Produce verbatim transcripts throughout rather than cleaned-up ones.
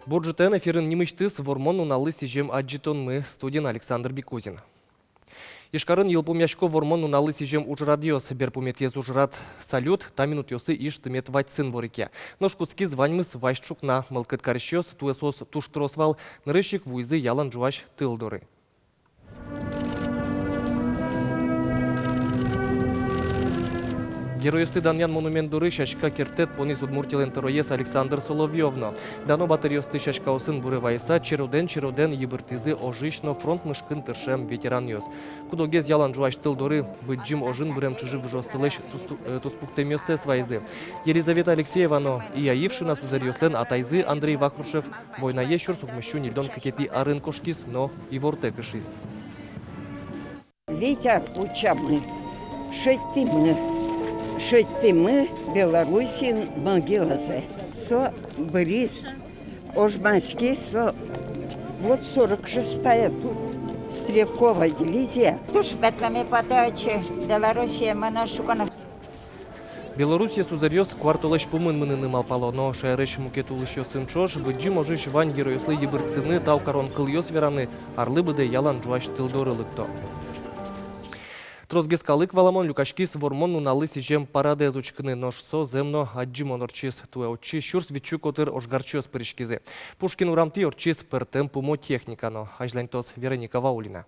Бур ӝытэн! Эфирын нимысьтыз Вормон нуналлы сӥзем адӟытонмы. Студиын Александр Бекузин. Ижкарын йылпумъясько Вормон нуналлы сӥзем ужрадъёс. Берпуметӥез ужрад «Салют» та минутъёсы Иж тымет вадьсын ворекъя. Нош кутскиз ваньмыз вазь ӵукна. Мылкыд карисьёс, туэ соос туж трос вал, нырысь ик вуизы ялан ӝуась тыл доры. Геройёсты данъян монумент доры сяська керттэт понӥз Удмуртилэн тӧроез Александр Соловьёв но. Дано батыръёсты сяськаосын буре вайыса, черодэн-черодэн йыбырттӥзы ожысь но фронт мышкын тыршем ветеранъёс. Куд-огез ялан ӝуась тыл доры Быдӟым ожын бырем чыжы-выжыоссылэсь тусту-, э, туспуктэмъёссэс вайизы. Елизавета Алексеева но Ия Ившина сузэръёслэн атайзы Андрей Вахрушев войнае сюрс укмыссю ньыльдон кыкетӥ арын кошкиз но ивортэк ышиз. Вить ар утчамы, шедьтӥмы, шедьтӥмы Белоруссиын могилазэ. Со быриз, ожмаськиз со, вот сорок шестая тут, стрелковая дивизия. Туж ветлэме потэ отчы, Белоруссие мыно шуко но. Белоруссие сузэръёс куартолэзь пумын мыныны малпало, но шаерысь мукет улӥсьёсын ӵош Быдӟым ожысь вань геройёслы йыбырттыны, тау карон кылъёс вераны арлы быдэ ялан ӝуась тыл доры лыкто. Тросгес калык, валамон, люкаськиз Вормон нуналлы сӥзем парадэз учкыны, нош со зэм но адӟымон ортчиз. Туэ отчы сюрс витьсю котыр ожгарчиос пыриськизы. Пушкин урамтӥ ортчиз пӧртэм пумо техника но. Азьланьтоз Вероника Ваулина.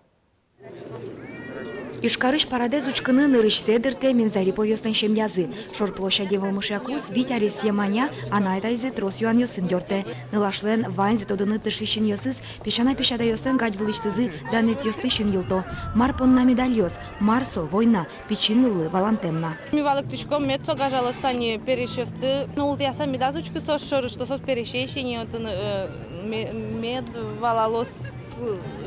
Ижкарысь парадэз учкыны нырысьсэ дыртэ Мензариповъёслэн семьязы. Шор площаде вамышъякуз вить аресъем Аня анай-атайзэ трос юанъёсын ёртэ. Нылашлэн ваньзэ тодыны тыршись синъёсыз песянай-песятайёслэн кадь вылысьтызы данъетъёсты синйылто. Мар понна медальёс, мар со война, пичи ныллы валантэм на. Ми валэктӥськом, мед со гажалоз тани пересьёсты. Но ултӥяса медаз учкы соос шоры, что соос пересесь ини отын, э, ме-, мед валалоз,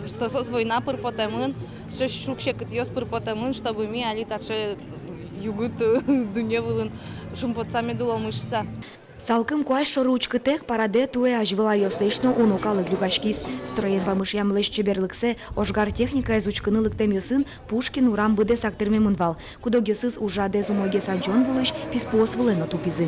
что соос война пыр потэмын, сыӵе шуг-секытъёс пыр потэмын, чтобы ми али таӵе югыт дунне вылын шумпотыса мед уломы шуыса. Салкым куазь шоры учкытэк, парадэ туэ азьвылъёслэсь но уно калык люкаськиз. Строен вамышъямлэсь чеберлыксэ ожгар техникаез учкыны лыктэмъёсын Пушкин урам быдэсак тырмемын вал. Куд-огъёсыз ужрадэз умойгес адӟон вылысь писпуос вылэ но тупизы.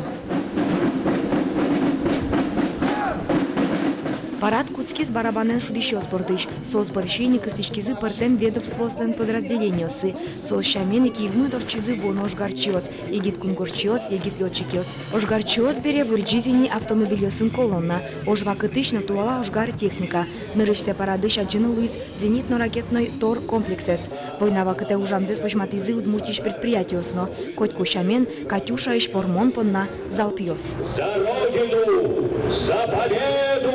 Парад кутскиз барабанэн шудӥсьёс бордысь. Соос бӧрсьы ини кыстӥськизы пӧртэм ведомствоослэн подразделениоссы. Соос сямен ик Киевмыд ортчизы вуоно ожгарчиос, егит кунгожчиос, егит лётчикъёс. Ожгарчиос бере вырӟиз ини автомобильёсын колонна. Ож вакытысь но туала ожгар техника. Нырысьсэ парадысь адӟыны луиз зенитно-ракетной «Тор» комплексэз. Война вакытэ ужамзэс возьматӥзы Удмуртиысь предприятиос но. Котьку сямен «Катюшаысь» вормон понна залпъёс. За Родину! За Победу!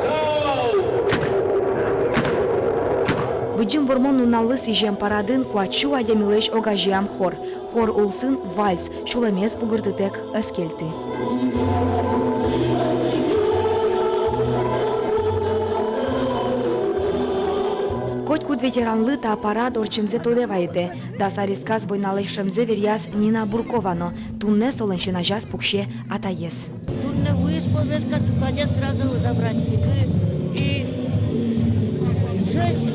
Залп! Быдӟым Вормон нуналлы сӥзем парадын куать сю адямилэсь огазеям хор. Хор улсын вальс, сюлэмез бугыртытэк ӧз кельты. Котькуд ветеранлы та парад ортчемзэ тодэ вайытэ. Дас аресказ войналэсь шӧмзэ веръяз Нина Буркова но. Туннэ солэн син азяз пуксе атаез. Туннэ вуиз повестка, ӵуказе сразу забрать каризы. И шесть,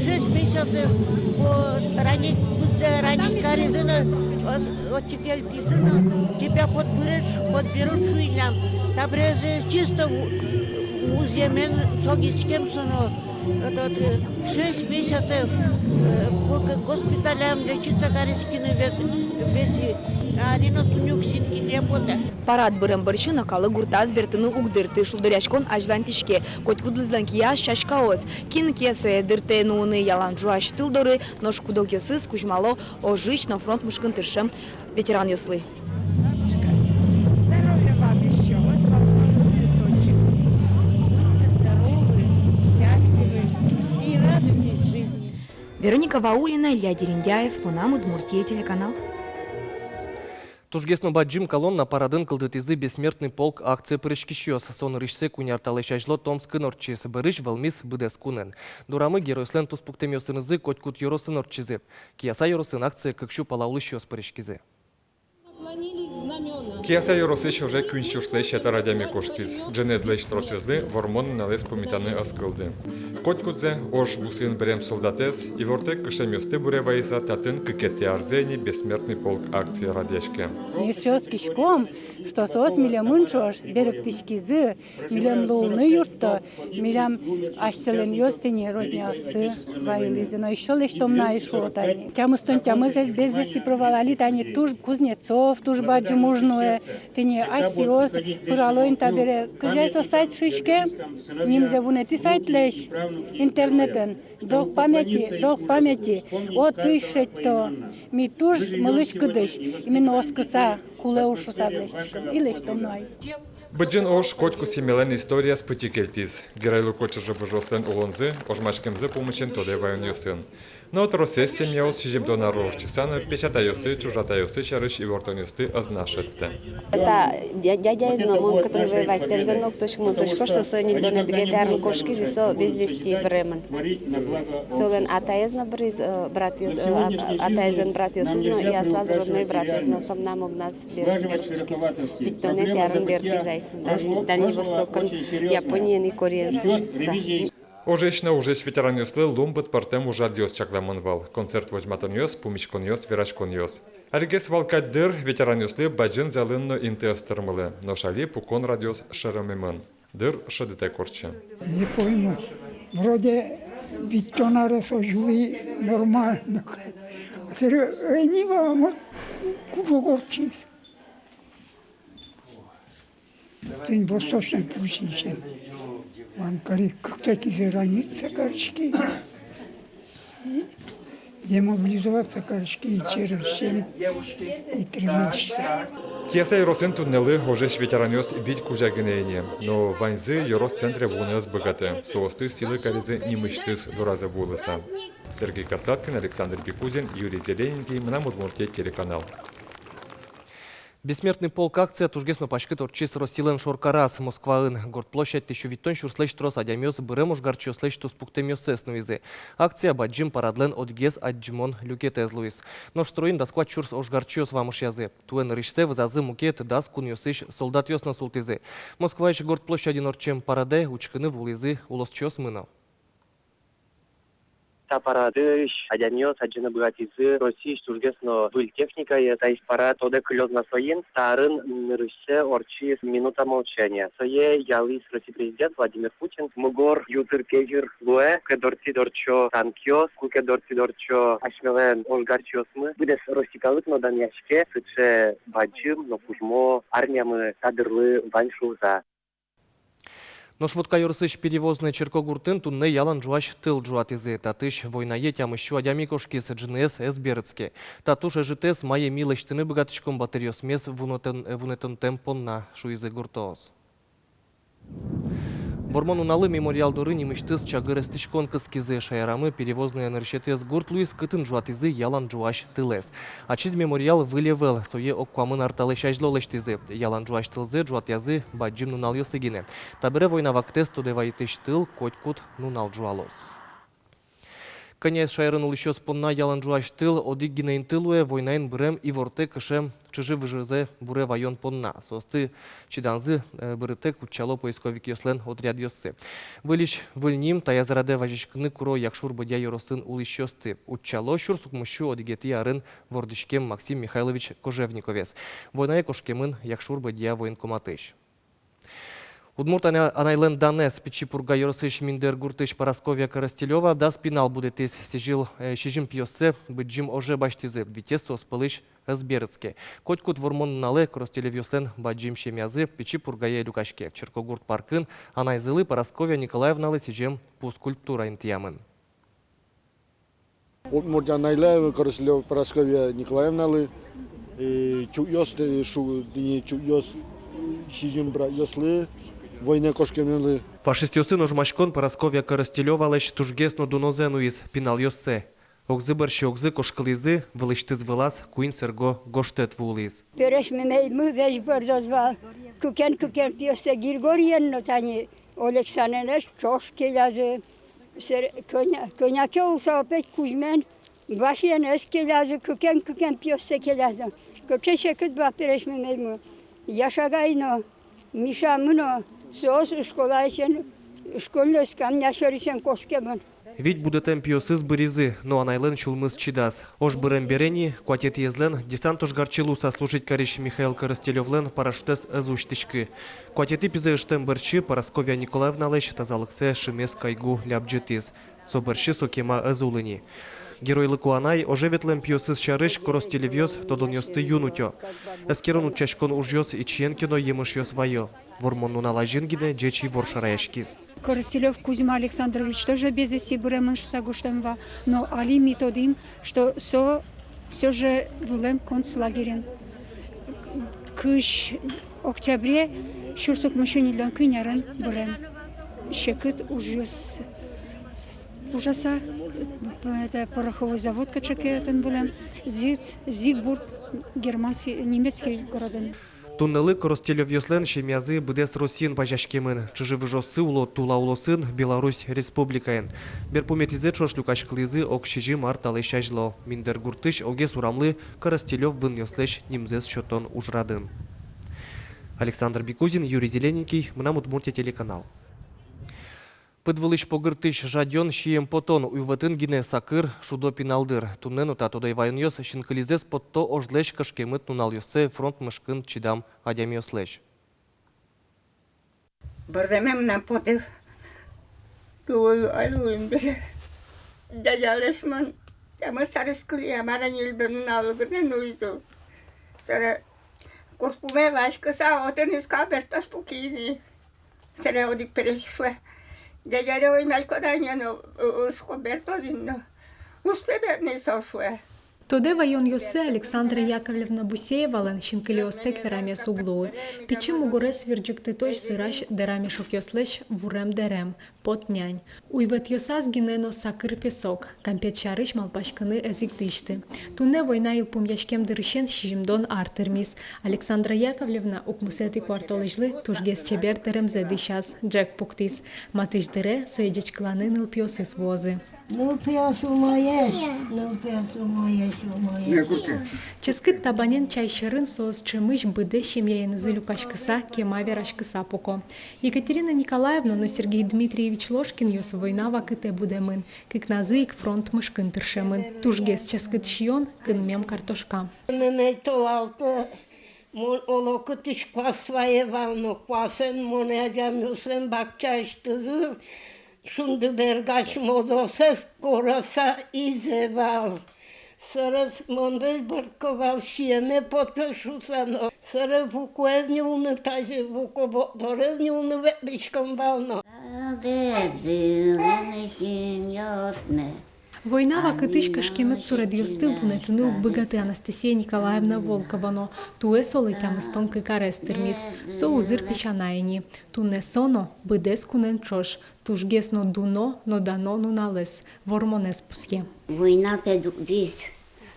шесть месяцев по ранить, ранить каризы но, ос-, отчы кельтӥзы но, тебя подберут, подберут шуиллям. Табере чисто у-, узъемен согиськем со но. Этот, э, шесть месяцев, э, по г-, госпиталям лечиться кариськыны ве-, весь, а али но туннэ ук синкине потэ. Парад бырем бӧрсьы но калык гуртаз бертыны уг дырты. Шулдыръяськон азьланьтӥське. Котькудлэсь кияз сяськаос. Кин ке сое дыртэ нуыны ялан ӝуась тыл доры, нош куд-огъёсыз кузьмало ожысь но фронт мышкын тыршем ветеранъёслы. Бабушка, здоровья вам ещё. Вот вам тоже цветочек. Будьте здоровы, счастливы и радуйтесь жизни. Вероника Ваулина, Илья Дерендяев, «Мынам Удмуртие» телеканал. Тужгес но бадӟым колонна парадын кылдытӥзы «Бессмертный полк» акцие пыриськисьёс. Со нырысьсэ куинь ар талэсь азьло Томскын ортчиз, бӧрысь вӧлмиз быдэс кунын. Дорамы геройёслэн туспуктэмъёсынызы котькуд ёросын ортчизы. Кияса ёросын акцие кык сю пала улӥсьёс пыриськизы. Кияса ёросысь уже куинь сюрслэсь ятыр адями кошкиз. Ӝынызлэсь тросэзлы Вормон нуналэз пумитаны ӧз кылды. Котькудзэ, ож бусыын бырем солдатэз, ивортэк кышемъёсты буре вайыса, татын кыкетӥ арзэ ини «Бессмертный полк» акция радъяське. Ми сыӵе оскиськом, что соос милемын ӵош берыктӥськизы, милемлы улыны юртто, милям асьсэлэнъёс, тӥни, родняоссы вайылӥзы. Но ещё лэсьтом на, и шуо тани. Тямыстон тямысэз без вести пропал, али тани туж Кузнецов туж бадӟым уж нуэ, тӥни, асьсэос пырало ини табере. Кызьы со сайт шуиське, нимзэ вунэтӥ сайтлэсь интернетын. Долг памяти, долг памяти. Отысь шедьто. Ми туж мылысь-кыдысь, именно оскыса, кулэ уж шуса лэсьтӥськом. И лэсьтом на ай. Быдӟым ож котьку семьялэн историяз пытьы кельтӥз. Геройлыко чыжы-выжыослэн улонзы, ожмаськемзы пумысен тодэ ваёнъёсын. Но тросэз семьяос сизьымдон ар ортчыса но песятайёссы, чужатайёссы сярысь ивортонъёсты ӧз на шедьтэ. Та дя-, дядяез но мон кытын воевать тэмзэ но уг тодӥськы, мон тодӥсько, что со ньыльдон одӥгетӥ арын кошкиз, и со без вести быремын. Солэн атаез но быриз, э, братъёс, э, а-, а-, атаезлэн братъёсыз но, и аслаз родной братэз но, со мынам огназ бер-, бертӥськиз. Витьтонэтӥ арын бертӥз ай со, Даль-, Дальний Востокын, Япониен и Кореян служитыса. Ожесь но ужесь ветеранъёслы лумбыт пӧртэм ужрадъёс чакламын вал: концерт-возьматонъёс, пумиськонъёс, вераськонъёс. Аригес вал кадь, дыр, ветеранъёслы бадӟым залын но инты ӧз тырмылы, нош али пукон радъёс шеремемын. Дыр шӧдытэк ортче. Не пойму. Вроде витьтон арес озьы луи нормально. Сыре ӧй ни вал, мон ку-, кубок ортчиз. Тӥни Восточной Пруссиысен. Вань кари кыктэтӥзэ раниться кариськи. И демобилизоваться кариськи через семь и три месяца. Кияса ёросын туннэлы ожесь ветеранъёс вить кузя гинэ ини. Но ваньзы ёрос центре вуыны ӧз быгатэ. Соосты сӥлы каризы нимысьтыз доразы вуылыса. Сергей Касаткин, Александр Бекузин, Юрий Зелененький, «Мынам Удмуртие» телеканал. «Бессмертный полк» акция тужгес но паськыт ортчиз Россилэн шоркараз, Москваын. Горд площадьтӥ сю витьтон сюрслэсь трос адямиос бырем ожгарчиослэсь туспуктэмъёссэс нуизы. Акция бадӟым парадлэн одӥгез адӟымон люкетэз луиз. Нош строын дас куать сюрс ожгарчиос вамышъязы. Туэ нырысьсэ вӧзазы мукет дас кунъёсысь солдатъёс но султӥзы. Москваысь Горд площадьын ортчем парадэ учкыны вуылӥзы улосчиосмы но. Та парадысь адямиос адӟыны быгатӥзы Россиысь тужгес но выль техникаез. Таиз парад тодэ кылёз на соин, та арын нырысьсэ ортчиз минута молчания. Сое ялӥз Россиысь президент Владимир Путин. Мугор ю тыр-кезьыр луэ, ку ке дортӥд ортчо танкъёс, ку ке дортӥд ортчо асьмелэн ожгарчиосмы. Быдэс Россия калык но данъяське сыӵе бадӟым но кужмо армиямы та дырлы вань шуыса. Нош Вотка ёросысь Перевозное черкогуртын туннэ ялан ӝуась тыл ӝуатӥзы. Татысь войнае тямыс сю адями кошкиз, ӝыныез ӧз берытске. Та туж ӧжытэз, мае ми лэсьтыны быгатӥськом батыръёсмес вунэтон-, вунэтонтэм понна, шуизы гуртоос. Вормон нуналлы мемориал доры нимысьтыз чагыр эстӥськон кыскизы. Шаерамы Перевозное нырысетӥез гурт луиз, кытын ӝуатӥзы ялан ӝуась тылэз. Ачиз мемориал выль ӧвӧл, сое ог куамын ар талэсь азьло лэсьтӥзы. Ялан ӝуась тылзэ ӝуатъязы бадӟым нуналъёсы гинэ. Табере война вакытэз тодэ вайытӥсь тыл котькуд нунал ӝуалоз. Кӧняез шаерын улӥсьёс понна ялан ӝуась тыл одӥг гинэ инты луэ войнаын бырем ивортэк кышем чыжы-выжызэ буре ваён понна. Соосты чиданзы, э, бырытэк утчало поисковикъёслэн отрядъёссы. Выльысь выль ним, таяз радэ вазиськыны куро Якшур-Бӧдья ёросын улӥсьёсты. Утчало сюрс укмыс сю одӥгетӥ арын вордӥськем Максим Михайлович Кожевниковез. Войнае кошкемын Якшур-Бӧдья военкоматысь. Удмурт ана-, анайлэн данэз. Пичи Пурга ёросысь Миндэр гуртысь Парасковья Коростелёва дас пинал будэтӥз. Сӥзьыл, э, сизьым пиоссэ быдӟым оже басьтӥзы, витез соос пӧлысь ӧз берытске. Котькуд Вормон нуналэ Коростелёвъёслэн бадӟым семьязы Пичи Пургае люкаське. Черкогурт паркын анайзылы, Парасковья Николаевналы, сӥзем пу скульптура интыямын. Удмурт анайлы, Коростелёва Парасковья Николаевналы, э, чукъёс, э, шу-, тӥни чукъёс, сизьым братъёслы, войнае кошкемлы. Фашистъёсын ожмаськон Парасковья Коростелёвалэсь тужгес но дунозэ нуиз, пиналъёссэ. Огзы бӧрсьы огзы кошкылӥзы, вылысьтыз вылаз куинь сэрго гожтэт вуылӥз. Пересь мынэймы весь бӧрдоз вал, кыкен-кыкен пиоссэ, Григориен но тани Олексанэнэз ӵош келязы. Сэр-, кӧня-, кӧня ке улса опеть Кузьмен, Васиенэз келязы, кыкен-кыкен пиоссэ келязы. Кыӵе секыт вал пересьмеммы, Яшагай но, Мишамы но, соос школаысен, школьной скамья сьӧрысен кошкемын. Вить будэтэм пиосыз быризы, но анайлэн сюлмыз чидаз. Ож бырем бере ни, куатетӥезлэн, десант ожгарчи луыса служить карись Михаил Коростелёвлэн, парашютэз ӧз усьтӥськы. Куатетӥ пизэ ыштем бӧрсьы Парасковья Николаевналэсь тазалыксэ шимес кайгу лябӟытӥз. Со бӧрсьы со кема ӧз улы ни. Геройлыко анай оже ветлэм пиосыз сярысь Коростелёвъёс тодонъёсты юн утё. Эскерон-утчаськон ужъёс ичиен ке но емышъёс вайо. Вормон нунал азьын гинэ ӟеч ивор шараяськиз. Коростелёв Кузьма Александрович тоже без вести быремын шуыса гожтэм вал, но али ми тодӥм, что со всё же вылэм концлагерен. Кызь октябре сюрс укмыссю ньыльдон куинь арын бырем. Секыт ужъёс ужаса, это пороховой завод кыӵе ке отын вылэм, Зигс, Зигбурт, германский, немецкий городын. Туннэлы Коростелёвъёслэн семьязы быдэс Россиын пазяськемын. Чыжы-выжыоссы уло тула улосын, Беларусь Республикаын. Берпуметӥзэ ӵош люкаськылӥзы ог сизьым ар талэсь азьло Миндэр гуртысь огез урамлы Коростелёв вынъёслэсь нимзэс сётон ужрадын. Александр Бекузин, Юрий Зелененький, «Мынам Удмуртие» телеканал. Пыдвылысь погыртӥсь жадён, сием потон, уйвӧтын гинэ сакыр, шудо пинал дыр. Туннэ но та тодэ ваёнъёс синкылизэс потто ожлэсь кышкемыт нуналъёссэ фронт мышкын чидам адямиослэсь. Бӧрдэмем на потэ. Луэ, луэ, луэ, луэ. Дядялэсь мон тямыс арес кылӥ, мар-а, ньыльдон нунал гинэ нуиз. Собере курпуме васькыса, отын искал бертоз пуки ни. Собере одӥг пересь шуэ: «Дядя, ойнай код-а ни но, э, э, шуко, бертод ини но». Уз пе бертыны со, шуэ. Тодэ ваёнъёссэ Александра Яковлевна Бусеевалэн синкылиостэк верамез уг луы. Пичи мугорез вирӟыктытозь зырась дэра мешокъёслэсь вурем дэрем, пот нянь. Уйвӧтъёсаз гинэ но сакыр, песок. Кампет сярысь малпаськыны ӧз ик дӥсьты. Туннэ война йылпумъяськем дырысен сизьымдон ар тырмиз. Александра Яковлевна укмысэтӥ куартолэзьлы тужгес чебер дэремзэ дӥсяз, ӝӧк пуктӥз. Матысь дыре сое ӟечкыланы нылпиосыз вуозы. Нылпиос умоесь, нылпиос умоесь, умоесь. Ческыт табанен чай сьӧрын соос ӵемысь быдэс семьяенызы люкаськыса, кема вераськыса пуко. Екатерина Николаевна но Сергей Дмитриевич Ложкинъёс война вакытэ будэмын. Кыкназы ик фронт мышкын тыршемын. Тужгес ческыт сиён — кынмем картошка. Мынэ толалтэ, мон оло кытысь куас вае вал но, куасэн монэ адямиослэн бакчаысьтызы шунды бергась модосэз кораса изэ вал. Сэрес мон весь бӧрдко вал, сиеме потэ шуса но. Сэре вукоез нюлыны, тазьы вуко бордорез нюлыны ветлӥськом вал но. Война вакытысь кышкемыт суредъёсты вунэтыны уг быгаты Анастасия Николаевна Волкова но. Туэ солы тямыстон кык арес тырмиз. Со узыр песянай ини. Туннэ со но, быдэс кунэн ӵош, тужгес но дуно но дано нуналэз, Вормонэз пусъе. Война пе дугдӥз,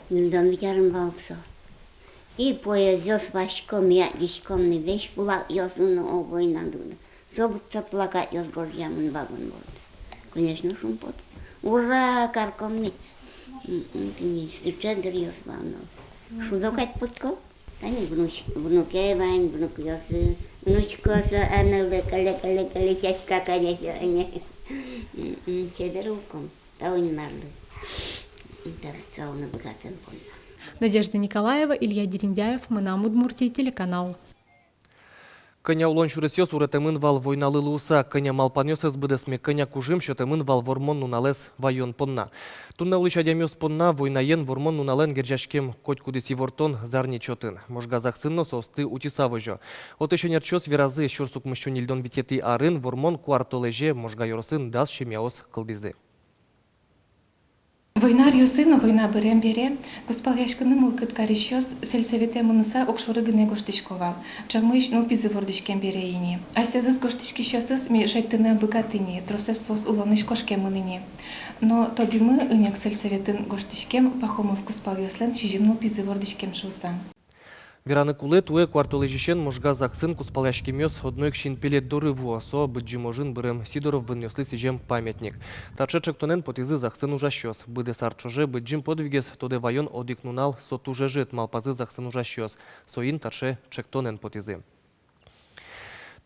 ньыльдон вить арын вал со. И поездъёс васьком, ядиськом ни, весь кулакъёсын, о, война дугдӥз. Со быдӟа плакатъёс гожъямын вагон борды. Конечно, шумпотӥ. Ура карком ни. М-м, тӥни сыӵе дыръёс вал но. Шудо кадь потӥсько. Тани внуч-, внуке вань, внукъёсы, внучкаосы, аналы кыле, кыле, кыле, сяська кадь ини. М-м, чебер улком. Тау Инмарлы. Интернет салоны быгатон понна. Надежда Николаева, Илья Дерендяев, «Мынам Удмуртие» телеканал. Кӧня улон сюресъёс уретэмын вал войналы луыса, кӧня малпанъёс ӧз быдэсме, кӧня кужым сётэмын вал Вормон нуналэз вайон понна. Туннэ улӥсь адямиос понна войнаен, Вормон нуналэн герӟаськем котькудӥз ивортон зарни чотын. Можга ЗАГСын но соосты утьыса возё. Отысь ӧнерчиос веразы, сюрс укмыссю ньыльдон витетӥ арын Вормон куартолэзе Можга ёросын дас семьяос кылдӥзы. Война аръёсы но война бырем бере кузпалъяськыны мылкыд карисьёс сельсовете мыныса огшоры гинэ гожтӥсько вал, ӵемысь нылпизы вордӥськем бере ини. Асьсэзыз гожтӥськисьёсыз ми шедьтыны ӧм быгаты ини, тросэз соос улонысь кошкемын ини. Но тодӥмы ини ик сельсоветын гожтӥськем Пахомов кузпалъёслэн сизьым нылпизы вордӥськем шуыса. Вераны кулэ, туэ куартолэзьысен Можга ЗАГСын кузпалъяськемъёс одно ик синпелет доры вуо. Со Быдӟым ожын бырем Сидоров вынъёслы сӥзем памятник. Таӵе ӵектонэн потӥзы ЗАГСын ужасьёс. Быдэс ар ӵоже Быдӟым подвигез тодэ ваён одӥг нунал — со туж ӧжыт, малпазы ЗАГСын ужасьёс. Соин таӵе ӵектонэн потӥзы.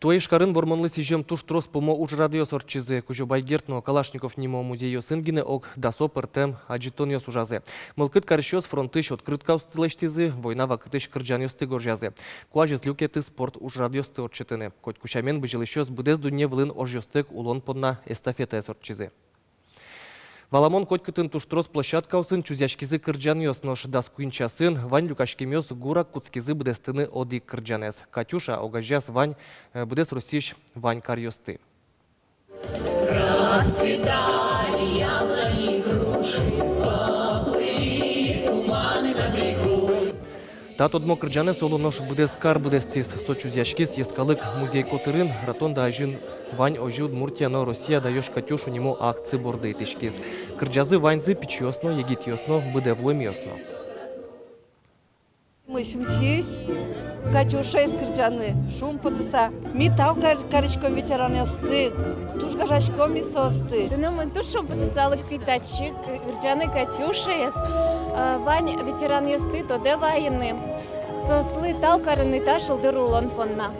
Туэ Ижкарын Вормонлы сӥзем туж трос пумо ужрадъёс ортчизы. Кузебай Герд но Калашников нимо музейёсын гинэ ог дасо пӧртэм адӟытонъёс ужазы. Мылкыд карисьёс фронтысь открыткаосты лэсьтӥзы, война вакытысь кырӟанъёсты гожъязы. Куазь ӧз люкеты спорт ужрадъёсты ортчытыны. Котьку сямен, бызьылӥсьёс быдэс дунне вылын ожъёстэк улон понна эстафетаез ортчизы. Валамон, котькытын туж трос площадкаосын чузъяськизы кырӟанъёс, нош дас куинь часын вань люкаськемъёс гурак кутскизы быдэстыны одӥг кырӟанэз. «Катюша» огазеяз вань, э, быдэс Россиысь вань каръёсты. Расцветали яблони, груши, поплыли туманы над рекой. Та тодмо кырӟанэз оло нош быдэс кар быдэстӥз. Со чузъяськиз Йӧскалык музей котырын. Ротонда азьын вань озьы Удмуртия но «Россия даёшь Катюшу» нимо акция борды итӥськиз. Кырӟазы ваньзы: пичиос но, егитъёс но, быдэ вуэмъёс но. Мыным сӥзиз «Катюшаез» кырӟаны, шумпотыса. Ми тау кар-, кариськом ветеранъёсты, туж гажаськом ми соосты. Туннэ мон туж шумпотысал ик пи татчы кырӟаны «Катюшаез», э, вань ветеранъёсты тодэ вайыны, соослы тау карыны та шулдыр улон понна.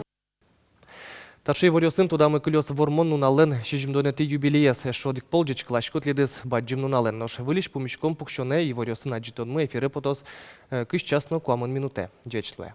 Таӵе иворъёсын тодамы кылёз Вормон нуналлэн сизьымдонэтӥ юбилеез. Эшшо одӥг пол ӟечкыласько тӥледыз бадӟым нуналэн. Нош выльысь пумиськом пуксёнэ. Иворъёсын адӟытонмы эфире потоз, э, кызь час но куамын минутэ. Ӟеч луэ.